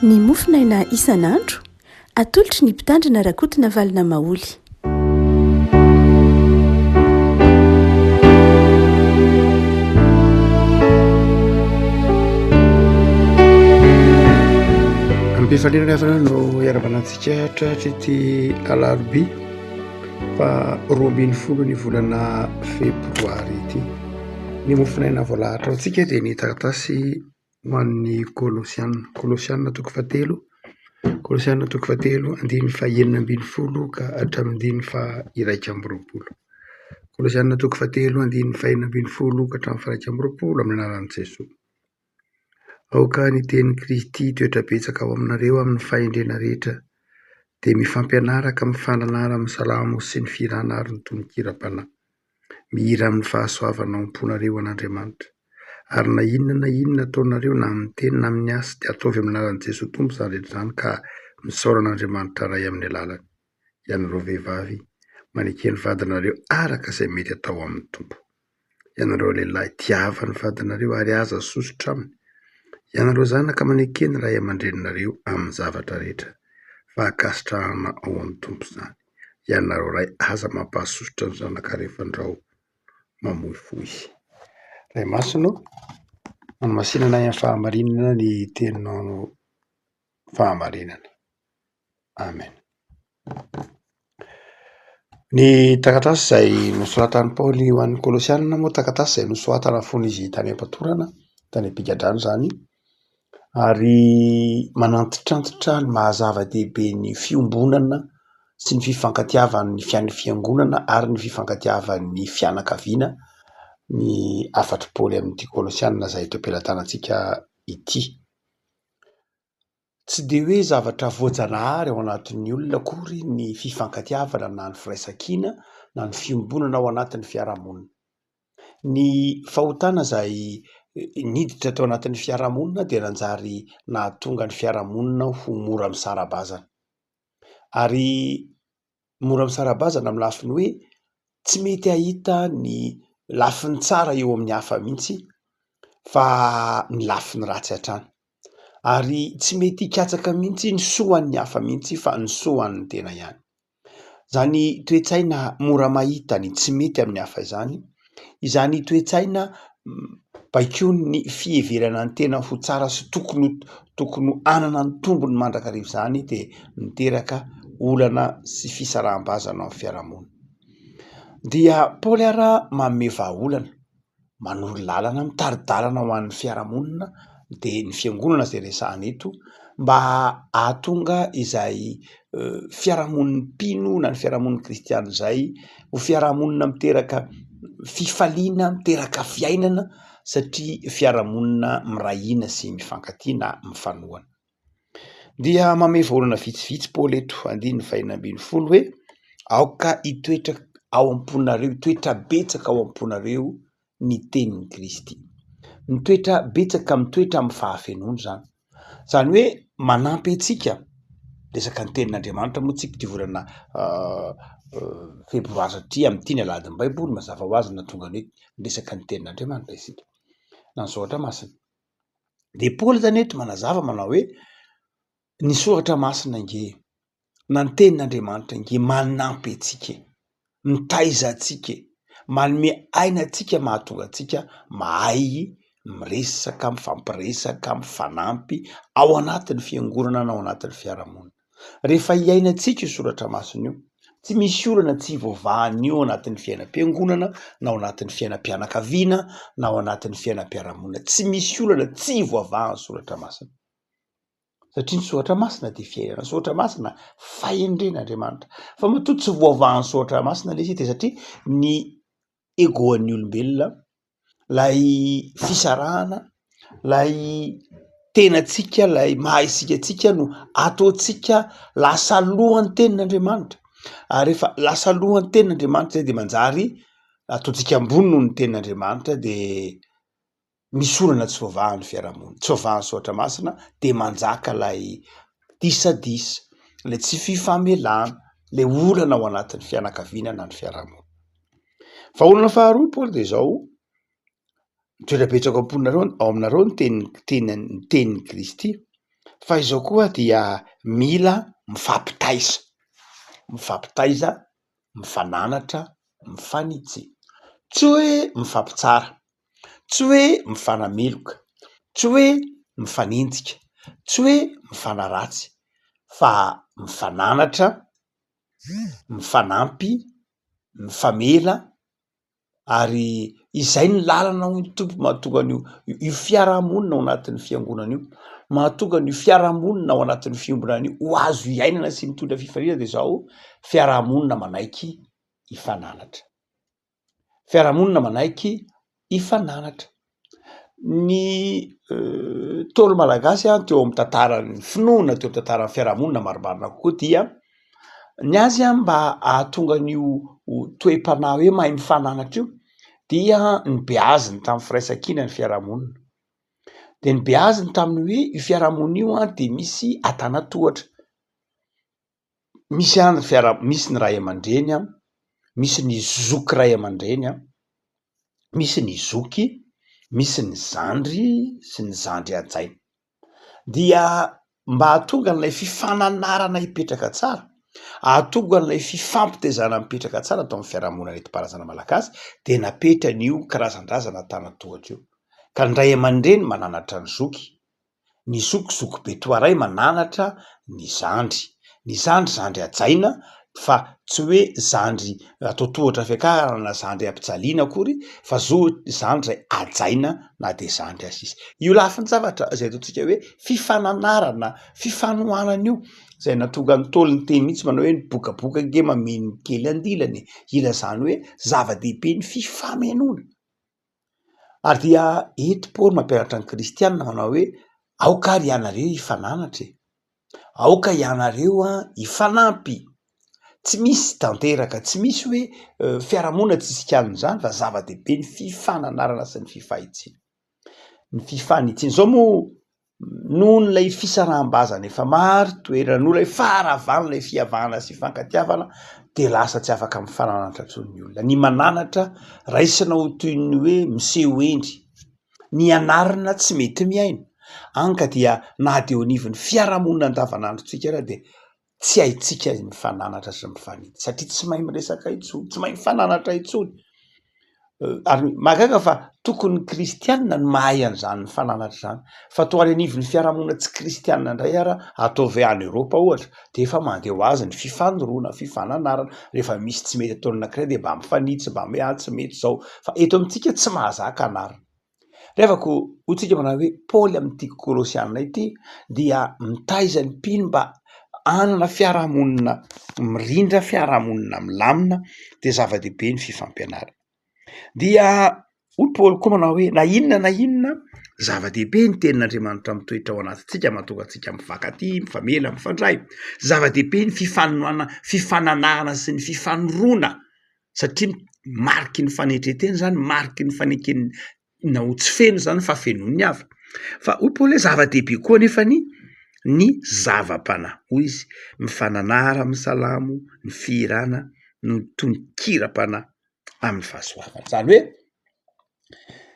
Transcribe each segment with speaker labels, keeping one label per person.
Speaker 1: Ny mofonaina isan'andro, atolotry ny Mpitandrina Rakotonavalona Maholy.
Speaker 2: Am-pifaliana ry havana no iarahabana antsika tratry ity alarobia faha 12 ny volana febroary ity. Ny mofonaina voalahatra ho antsika dia ny taratasy ho an'ny Kolosiana. Kolosiana toko fahatelo, Kolosiana toko fahatelo andininy fahenina ambin'ny folo ka hatramin'ny andininy faha-21. Kolosiana toko fahatelo andininy fahenina ambin'ny folo ka hatramin'ny faha-21 amin'ny anaran'i Jesoa. Aoka ny tenin'i Kristy hitoetra betsaka ao aminareo amin'ny fahendrena rehetra, dia mifampianaraka mifananara amin'ny salamo sy ny fihirana ary ny tononkiram-panahy. Mihira amin'ny fahasoavana ao am-ponareo an'Andriamanitra. Ary na inona na inona ataonareo na amin'ny teny na amin'ny asa dia ataovy amin'ny anaran'i Jesoa Tompo izany rehetra izany ka misaora an'Andriamanitra Ray amin'ny alalany. Ianareo vehivavy, maneke ny vadinareo araka izay mety atao amin'ny Tompo. Ianareo lehilahy, tiava ny vadinareo ary aza sosotra aminy. Ianareo zanaka, maneke ny ray aman-dreninareo amin'ny zavatra rehetra, fa ankasitrahana ao amin'ny Tompo izany. Ianareo ray, aza mampahasosotra ny zanakareo fandrao mamoifoy. Ray Masina ô, manamasinana ahy amin'ny fahamarinana ny teninao no fahamarinana. Amen. Ny taratasy izay nosoratan'i Paoly ho an'ny Kolosianina moa taratasy izay nosoratana fony izy tany am-patorana, tany am-pigadrana izany, ary manantitrantitra ny maha zava-dehibe ny fiombonana sy ny fifankatiavan'ny fiainan'ny fiangonana ary ny fifankatiavan'ny fianakaviana ny hafatr'i Paoly amin'ity Kolosianina izay eto am-pelatanantsika ity. Tsy dia hoe zavatra voajanahary ao anatin'ny olona akory ny fifankatiavana na ny firaisankina na ny fiombonana ao anatin'ny fiarahamonina. Ny fahotana izay niditra tao anatin'ny fiarahamonina dia nanjary nahatonga ny fiarahamonina ho mora misara-bazana ary mora misara-bazana amin'ny lafiny hoe tsy mety hahita ny lafiny tsara eo amin'ny hafa mihitsy fa ny lafiny ratsy hatrany ary tsy mety hikatsaka mihitsy ny soa an'ny hafa mihitsy fa ny soa an'ny tena ihany. Izany toe-tsaina mora mahita ny tsy mety amin'ny hafa izany, izany toe-tsaina baikoin'ny fiheverana ny tena ho tsara sy tokony ho tokony hanana ny tombony mandrakariva izany dia miteraka olana sy fisaraham-bazana ao amin'ny fiarahamonina. Dia Paoly ara manome vahaolana. manoro lalana, mitari-dalana ho an'ny fiarahamonina dia ny fiangonana izay resahana eto mba hahatonga izay fiarahamonin'ny mpino na ny fiarahamonin'ny kristiana izay ho fiarahamonina miteraka fifaliana, miteraka fiainana satria fiarahamonina miray hina sy mifankatia na mifanohana. Dia mamehy vahaolana vitsivitsy Paoly eto, andininy fahenina ambin'ny folo hoe aoka hitoetra ao am-ponareo, hitoetra betsaka ao am-ponareo ny tenin'i Kristy. Mitoetra betsaka, mitoetra amin'ny fahafenoana izany. Izany hoe manampy antsika, resaka ny tenin'Andriamanitra moa tsika ity volana febroary satria amin'ity ny alahadin'ny baiboly mazava ho azy no nahatonga ny hoe miresaka ny tenin'Andriamanitra isika na ny soratra masina. Dia Paoly zany eto manazava manao hoe ny soratra masina ange na ny tenin'Andriamanitra ange manampy antsika e, mitaiza antsika e, manome aina antsika mahatonga antsika mahay miresaka, mifampiresaka, mifanampy ao anatin'ny fiangonana na ao anatin'ny fiarahamonina. Rehefa iainantsika io soratra masina io, tsy misy olana tsy voavahan'io ao anatin'ny fiainam-piangonana na ao anatin'ny fiainam-pianakaviana na ao anatin'ny fiainam-piarahamonina. Tsy misy olana tsy voavahan'ny soratra masina. Satria ny soratra masina dia fiainana, ny soratra masina fahendren'Andriamanitra. Fa matoa tsy voavahan'ny soratra masina ilay izy dia satria ny ego an'ny olombelona, lay fisarahana, lay tenantsika, lay maha isika antsika no ataontsika lasa alohan'ny tenin'Andriamanitra ary rehefa lasa alohan'ny tenin'Andriamanitra zay de manjary ataontsika ambony noho ny tenin'Andriamanitra de misy olana tsy voavahan'ny fiarahamonina, tsy voavahan'ny soratra masina de manjaka lay disadisa, lay tsy fifamelana, lay olana ao anatin'ny fianakaviana na ny fiarahamonina. Vahaolana faharoa Paoly dia izao, mitoetra betsaka ao am-ponareo ao aminareo ny teny teny ny tenin'i Kristy. Fa izao koa dia mila mifampitaiza, mifampitaiza, mifananatra, mifanitsy. Tsy hoe mifampitsara, tsy hoe mifanameloka, tsy hoe mifanenjika, tsy hoe mifanaratsy fa mifananatra, mifanampy, mifamela ary izay ny lalana hoy ny Tompo mahatonga an'io io fiarahamonina ao anatin'ny fiangonana io, mahatonga an'io fiarahamonina ao anatin'ny fiombonana io ho azo iainana sy mitondra fifaliana de zao fiarahamonina manaiky hifananatra, fiarahamonina manaiky hifananatra. Ny Ntaolo malagasy teo amin'ny tantaran'ny finoana, teo amin'ny tantaran'ny fiarahamonina marimarina kokoa dia ny azy mba hahatonga an'io toe-panahy hoe mahay mifananatra io dia nobeaziny tamin'ny firaisankina ny fiarahamonina, de nobeaziny tamin'ny hoe io fiarahamonina io dia misy antanantohatra. Misy ny fiara- misy ny ray aman-dreny an, misy ny zoky ray aman-dreny an, misy ny zoky, misy ny zandry sy ny zandry hajaina. Dia mba hahatonga an'ilay fifananarana hipetraka tsara, hahatonga an'ilay fifampitaizana mipetraka tsara tao amin'ny fiarahamonina nentim-paharazana malagasy dia napetrany io karazan-drazana antanan-tohatra io. Ka ny ray aman-dreny mananatra ny zoky, Ny zoky zokibe toa ray mananatra ny zandry. Ny zandry zandry hajaina fa tsy hoe zandry atao tohatra fiakarana na zandry ampijaliana akory fa zo- zandry izay hajaina na dia zandry aza izy. Io lafin-javatra izay ataontsika hoe fifananarana, fifanohanana io izay nahatonga ny Ntaolo niteny mihitsy manao hoe ny bokaboka ange mameno ny kely andilany e, ilazany hoe zava-dehibe ny fifamenoana. Ary dia eto Paoly mampianatra ny kristiana manao hoe aoka ary ianareo hifananatra e, aoka ianareo hifanampy, tsy misy tanteraka, tsy misy hoe fiarahamonina tsisy kianina izany fa zava-dehibe ny fifananarana sy ny fifahitsiana. Ny fifanitsiana, izao moa noho ilay fisaraham-bazana efa maro toerana, noho ilay faharavan'ilay fihavana sy fifankatiavana dia lasa tsy afaka mifananatra intsony ny olona. Ny mananatra raisina ho toy ny hoe miseho hendry, ny anarina tsy mety mihaino, hany ka dia na dia eo anivon'ny fiarahamonina andavanandrontsika ary dia tsy haintsika ny mifananatra sy mifanitsy satria tsy mahay miresaka intsony, tsy mahay mifananatra intsony. Ary mahagaga fa tokony ny kristianina no mahay an'izany mifananatra izany fa toa any anivon'ny fiarahamonina tsy kristianina indray ara, ataovy hoe any Eoropa ohatra de efa mandeha ho azy ny fifanoroana, fifananarana, rehefa misy tsy mety ataon'ny anankiray de mba mifanitsy, mba hoe ah tsy mety izao, fa eto amintsika tsy mahazaka anarina. Revako hoy tsika manao hoe Paoly amin'ity Kolosiana ity dia mitaiza ny mpino mba hanana fiarahamonina mirindra, fiarahamonina milamina dia zava-dehibe ny fifampianarana. Dia hoy Paoly koa manao hoe na inona na inona zava-dehibe ny tenin'Andriamanitra mitoetra ao anatintsika mahatonga antsika mifankatia, mifamela, mifandray. Zava-dehibe ny fifanohana, fifananarana sy ny fifanoroana satria mariky ny fanetren-tena zany, mariky ny fanekena ho tsy feno zany fa fenoin'ny hafa. Fa hoy Paoly hoe zava-dehibe koa anefa ny ny zava-panahy, hoy izy, mifananara amin'ny salamo, ny fihirana, no tonon-kiram-panahy amin'ny fahasoavana. Izany hoe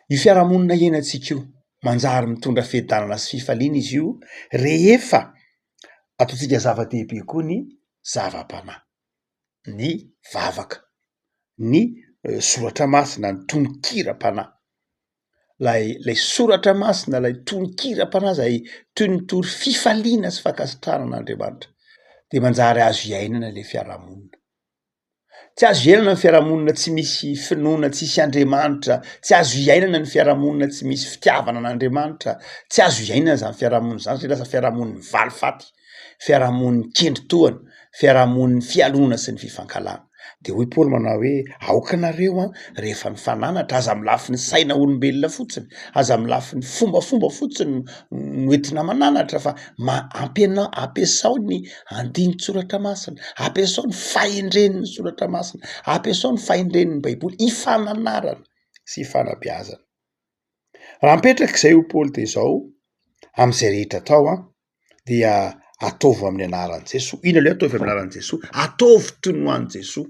Speaker 2: io fiarahamonina iainantsika io, manjary mitondra fiadanana sy fifaliana izy io rehefa ataontsika zava-dehibe koa ny zava-panahy. ny vavaka, ny soratra masina, ny tononkiram-panahy, lay lay soratra masina, lay tononkiram-panahy zay toy ny mitory fifaliana sy fankasitrahana an'Andriamanitra de manjary azo iainana le fiarahamonina. Tsy azo iainana ny fiarahamonina tsy misy finoana, tsisy Andriamanitra, tsy azo iainana ny fiarahamonina tsy misy fitiavana an'Andriamanitra, tsy azo iainana zany fiarahamonina zany satria lasa fiarahamonin'ny valifaty. fiarahamonin'ny kendry tohana, fiarahamonin'ny fialonana sy ny fifankahalana. De hoy Paoly manao hoe, aoka nareo an, rehefa mifananatra, aza amin'ny lafiny saina olombelona fotsiny, aza amin'ny lafiny fombafomba fotsiny no entina mananatra fa ma- ampiana- ampiasao ny andinin-tsoratra masina, ampiasao ny fahendren'ny soratra masina, ampiasao ny fahendren'ny baiboly hifananarana sy hifanabeazana. Raha mipetraka izay hoy Paoly de izao, amin'izay rehetra atao an, dia ataovy amin'ny anaran'i Jesoa. Inona ilay hoe ataovy amin'ny anaran'i Jesoa? Ataovy toy ny ho an'i Jesoa.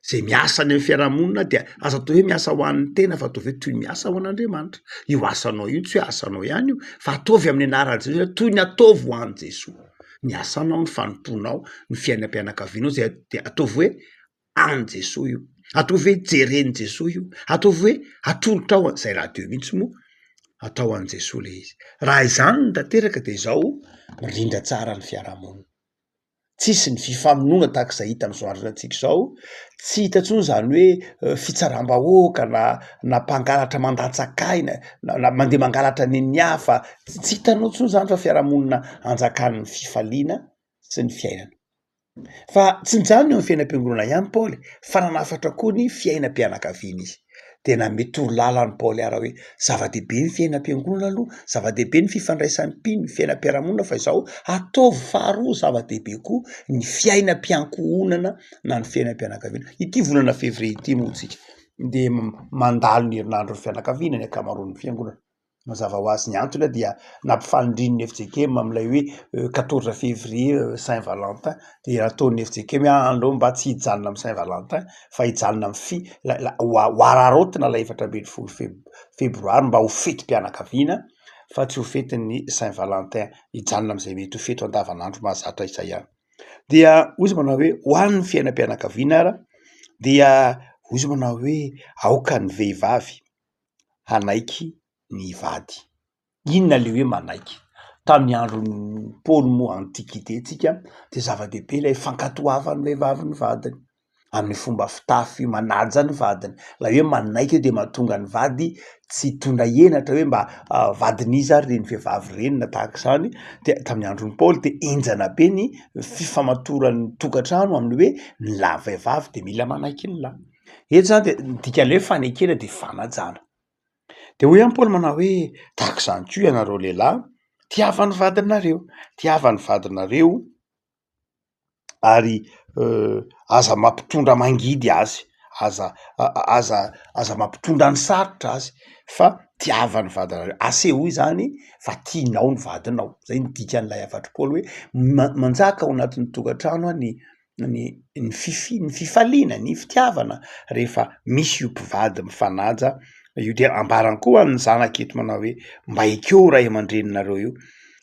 Speaker 2: Zay miasa any amin'ny fiarahamonina dia aza atao hoe miasa ho an'ny tena fa ataovy hoe toy ny miasa ho an'Andriamanitra. Io asanao io tsy hoe asanao ihany io fa ataovy amin'ny anaran'i Jesosy toy ny ataovy ho an'i Jesoa. Ny asanao, ny fanompoanao, ny fiainam-pianakavianao zay de ataovy hoe an'i Jesoa io, ataovy hoe jeren'i Jesoa io, ataovy hoe atolotrao an- zay rahateo mihitsy moa atao an'i Jesoa le izy. Raha izany no tanteraka de izao mirindra tsara ny fiarahamonina. Tsisy ny fifamonoana tahaka izay hita amin'izao andro iainantsika izao, tsy hita intsony izany hoe fitsaram-bahoaka na na mpangalatra mandatsaka aina na na mandeha mangalatra nen'ny hafa, tsy hitanao intsony zany fa fiarahamonina anjakan'ny fifaliana sy ny fiainana. Fa tsy nijanona eo amin'ny fiainam-piangonana ihany Paoly fa nanafatra koa ny fiainam-pianakaviana izy. Dia nanome torolalana an'i Paoly ara hoe zava-dehibe ny fiainam-piangonana aloha, zava-dehibe ny fifandraisan'ny mpino, ny fiainam-piarahamonina fa izao ataovy faharoa zava-dehibe koa ny fiainam-piankohonana na ny fiainam-pianakaviana. Ity volana fevrier ity moa tsika dia mandalo ny herinandron'ny fianakaviana ny ankamaroan'ny fiangonana. Mazava ho azy ny antony dia nampifanindrian'ny fjkm amin'ilay hoe quatorze février saint valentin dia ataon'ny fjkm hoe aleo mba tsy hijanona amin'ny saint valentin fa hijanona amin'ny fi- ho araraotina ilay 14 febroary mba ho fetim-pianakaviana fa tsy ho fetin'ny saint valentin, hijanona amin'izay mety ho fety andavanandro mahazatra izay ihany. Dia hoy izy manao hoe ho an'ny fiainam-pianakaviana ara dia hoy izy manao hoe aoka ny vehivavy hanaiky ny vady. Inona le hoe manaiky? Tamin'ny andron'i Paoly moa antiquité tsika de zava-dehibe ilay fankatoavan'ny vehivavy ny vadiny, amin'ny fomba fitafy manaja ny vadiny, ilay hoe manaiky io de mahatonga ny vady tsy hitondra henatra hoe mba vadin'iza ary ireny vehivavy ireny na tahaka izany, de tamin'ny andron'i Paoly de henjana be ny fifamatoran'ny tokantrano amin'ny hoe ny lahy vehivavy de mila manaiky ny lahy. Eto zany de ny dikan'ilay hoe fanekena de fanajana. De hoy ihany Paoly manao hoe tahaka izany koa ianareo lehilahy, tiava ny vadinareo, tiava ny vadinareo ary aza mampitondra mangidy azy, aza aza aza mampitondra ny sarotra azy fa tiava ny vadinareo, asehoy zany fa tianao ny vadinao, zay ny dikan'ilay hafatr'i Paoly hoe manjaka ao anatin'ny tokantrano ny ny ny fifi- ny fifaliana, ny fitiavana rehefa misy io mpivady mifanaja io de ambarany koa ny zanaka eto manao hoe mba ekeo ray aman-dreninareo io,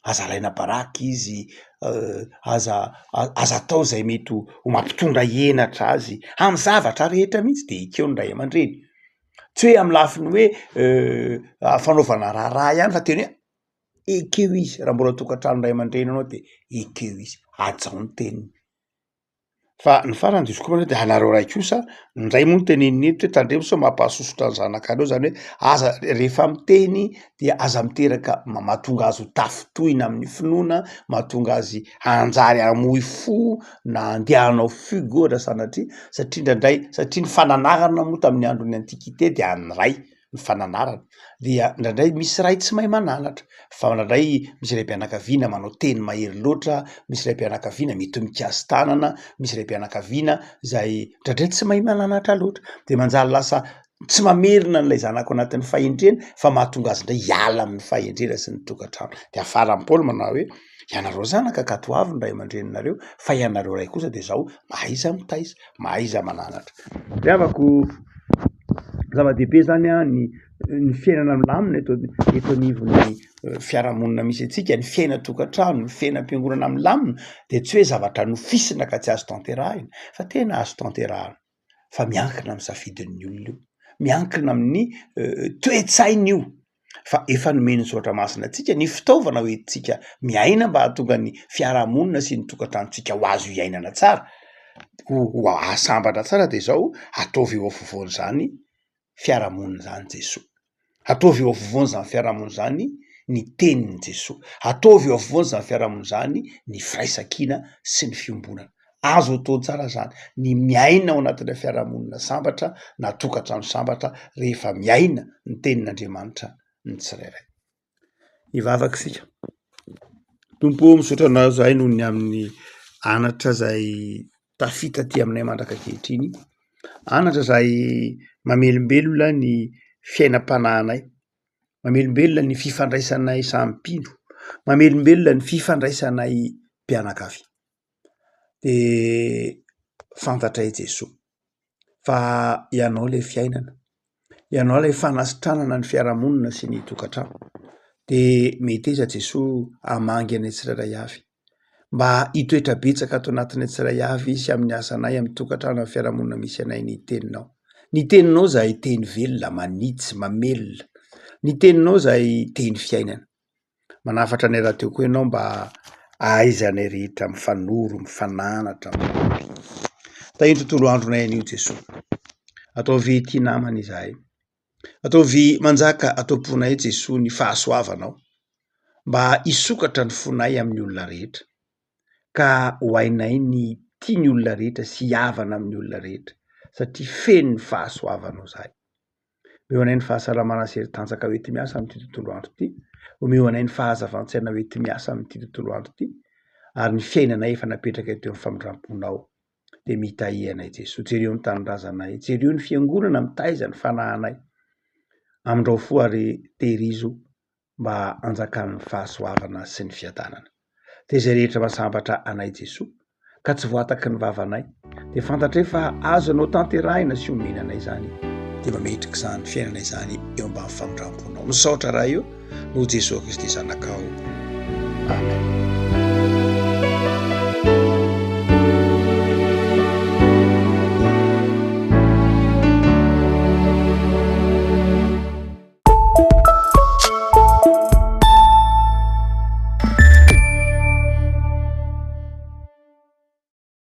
Speaker 2: aza alaina baraka izy, aza aza atao zay mety ho mampitondra henatra azy, amin'ny zavatra rehetra mihitsy de ekeo ny ray aman-dreny, tsy hoe amin'ny lafiny hoe fanaovana raharaha ihany fa tena hoe ekeo izy raha mbola tokantrano ray aman-dreny anao de ekeo izy, hajao ny teniny. Fa ny farany de izy koa de anareo ray kosa ndray moa no teneniny eto hoe tandremo sao mampahasosotra ny zanakareo zany hoe aza rehefa miteny dia aza miteraka mahatonga azy ho tafintohina amin'ny finoana, mahatonga azy hanjary hamoy fo na andeha hanao fugue ohatra sanatria satria indraindray satria ny fananarana moa tamin'ny andron'ny antiquité de an'ny ray. ny fananarana dia indraindray misy ray tsy mahay mananatra fa indraindray misy raim-pianakaviana manao teny mahery loatra, misy raim-pianakaviana mety mikasi-tanana, misy raim-pianakaviana zay indraindray tsy mahay mananatra loatra de manjary lasa tsy mamerina an'ilay zanako anatin'ny fahendrena fa mahatonga azy indray hiala amin'ny fahendrena sy ny tokantrano. De afaran'i Paoly manao hoe ianareo zanaka ankatoavy ny ray aman-dreninareo fa ianareo ray kosa de zao mahaiza mitaiza. Mahaiza mananatra. Ry havako, zava-dehibe zany an ny ny fiainana milamina eto eto anivon'ny fiarahamonina misy antsika, ny fiainan-tokantrano, ny fiainam-piangonana milamina de tsy hoe zavatra nofisina ka tsy azo tanterahina fa tena azo tanterahina fa miankina amin'ny safidin'ny olona io, miankina amin'ny toe-tsaina io. fa efa nomen'ny soratra masina antsika ny fitaovana ho entintsika miaina mba hahatonga ny fiarahamonina sy ny tokantranontsika ho azo iainana tsara, ho ho ahasambatra tsara de izao ataovy eo afovoan'izany fiarahamonina izany Jesoa, ataovy eo afovoan'izany fiarahamonina izany ny tenin'i Jesoa, ataovy eo afovoan'izany fiarahamonina izany ny firaisankina sy ny fiombonana. Azo atao tsara zany ny miaina ao anatina fiarahamonina sambatra na tokantrano sambatra rehefa miaina ny tenin'Andriamanitra ny tsirairay. Hivavaka isika. Tompo ô, misaotra anao zahay noho ny amin'ny anatra zay tafita aty aminay mandraka ankehitriny, anatra zay mamelombelona ny fiainam-panahinay, mamelombelona ny fifandraisanay samy mpino, mamelombelona ny fifandraisanay mpianakavy. De fantatray Jesoa. Fa Ianao ilay fiainana, Ianao ilay fanasitranana ny fiarahamonina sy ny tokantrano. Dia meteza Jesoa hamangy anay tsirairay avy. Mba hitoetra betsaka ato anatinay tsirairay avy sy amin'ny asanay, amin'ny tokantrano, amin'ny fiarahamonina misy anay ny teninao. Ny teninao izay teny velona, manitsy, mamelona. Ny teninao izay teny fiainana. Manafatra anay rahateo koa ianao mba ahaizanay rehetra mifanoro, mifananatra. Tahio ny tontolo andronay anio Jesoa. Ataovy tia namana izahay. Ataovy manjaka ato am-ponay Jesoa ny fahasoavanao mba hisokatra ny fonay amin'ny olona rehetra ka ho hainay ny tia ny olona rehetra sy hihavana amin'ny olona rehetra satria feno ny fahasoavanao izahay. Omeo anay ny fahasalamana sy hery tanjaka ho enti-miasa amin'ity tontolo andro ity. Omeo anay ny fahazavan-tsaina ho enti-miasa amin'ity tontolo andro ity ary ny fiainanay efa napetraka teo amin'ny famindram-ponao. Dia mitahia anay Jesoa. Jereo ny tanindrazanay, jereo ny fiangonana mitaiza ny fanahinay. Amindrao fo ary tehirizo mba hanjakan'ny fahasoavana sy ny fiadanana. Dia izay rehetra mahasambatra anay Jesoa ka tsy voataky ny vavanay dia fantatray fa azonao tanterahina sy omena anay izany dia mametraka izany fiainana izany eo ambany famindram-ponao. Misaotra Ray o noho Jesoa Kristy Zanakao. Amen.